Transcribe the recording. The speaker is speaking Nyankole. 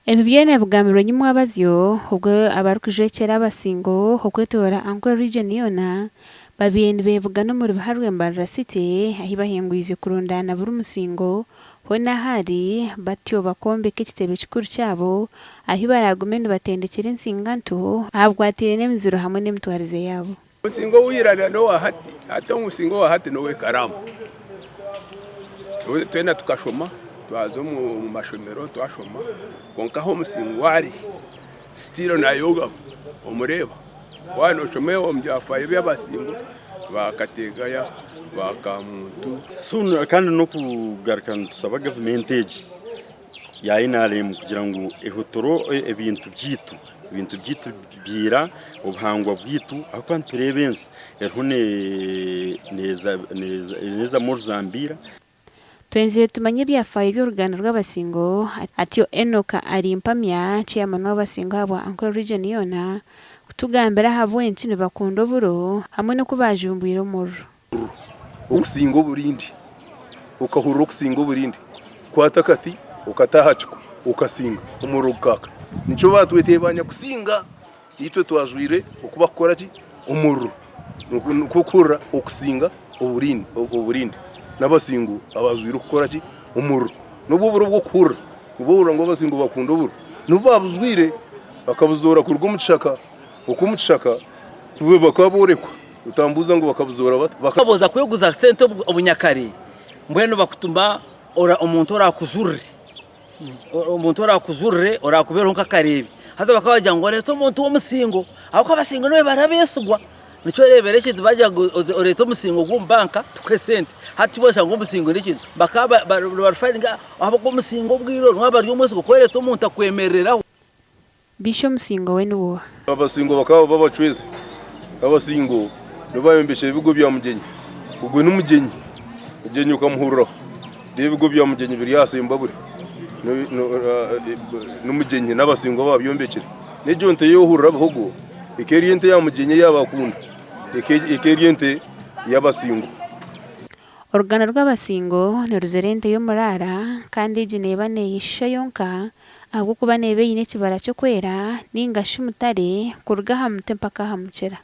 Ebi byona bigambirwe nyimwabazyo obwo abarikujwekyera Abasingo okwetoorora Ankole Region yoona babaire nibebugana omuri Biharwe Mbarara City ahi bahingwize kurundaana buri musingo hoona ahu ari batyo bakombeka ekitebe kikuru kyabo ahi baraagume nibatendekyera ensinganto aha bikwataine n'emiziro hamwe n'emitwarize yaabo. Omusingo ow'eirana n'owa hati. Hati omusingo owa hati n'ow'ekaraamu. Twena tukashoma twaza omu mashomero twashoma kwonka ahu omusingo ari still nayogamu omureeba. Waaba noshoma omu byafaayo by'abasingo ba Kategaya, ba Kamuntu. Kandi n'okugaruka nitushaba gavumenti egi ya NRM kugira ngu ehotore ebintu byaitu, ebintu byaitu bya ira, obuhangwa bwaitu ahabw'okuba nitureeba ensi eriho neezamu oruzambiira. Twenzire tumanye ebyafaayo by'oruganda rw'Abasingo, atyo Enock Arimpamya, Chairman w'Abasingo ahabwa Ankole Region yoona, kutugambira ahabw'enki nibakunda oburo hamwe n'oku baajumbwire omuriro. Okusinga oburindi, okahurira okusinga oburindi, kwata akati okata aha kiko okasinga omuriro gukaaka. Nikyo baatwetire ba nyakusinga, itwe twajwaire oku barikukora ki? Omuriro. Nikwo kuhurira okusinga oburindi. N'abasingu abajwaire okukora ki? Omuriro. N'obwo oburo bw'okuhurira, obu ohurira ngu abasingu bakunda oburo, nibwo baabujwaire bakabuzoora kuruga omu kishaka, okwo omu kishaka bakaba boorekwa. Otambuuza ngu bakabuzoora bata? Baka. Boza kweguza sente obunyakare mbwenu bakutuma omuntu orakujurire omuntu orakujurire orakubereho nk'akareebi haza bakaba bagira ngu oreete omuntu w'omusingo ahabw'okuba abasingo nibo bari abeesigwa nikyo oreebera ekintu bagira ngu oreete omusingo gw'omu banka tukuhe sente hati boshanga ngu omusingo n'ekintu bakaba nibarufaringa ahabw'okuba omusingo obwire obu niwe aba ari omwesigwa ku oreeta omuntu akwemerereraho. Bisha omusingo we ni guuha? Abasingo bakaba babacwezi. Abasingo nibo baayombekyire ebigo bya Mugyenyi. Ogwo ni Mugyenyi. Mugyenyi okamuhuriraho. Reero ebigo bya Mugyenyi biri aha Sembabule. Ni Mugyenyi n'Abasingo abaabyombekire. N'egyo nte ei ohurira Bihogo ekaba eri ente ya Mugyenyi ei yaabakunda. Ekaba eri ente y'Abasingo. Oruganda rw'Abasingo niruzira ente y'omuraara kandi egi neeba neeyeshusha yonka ahabw'okuba neeba eine ekibara ky'okwera nainga shi mutare kuruga aha mutwe mpaka aha mukira.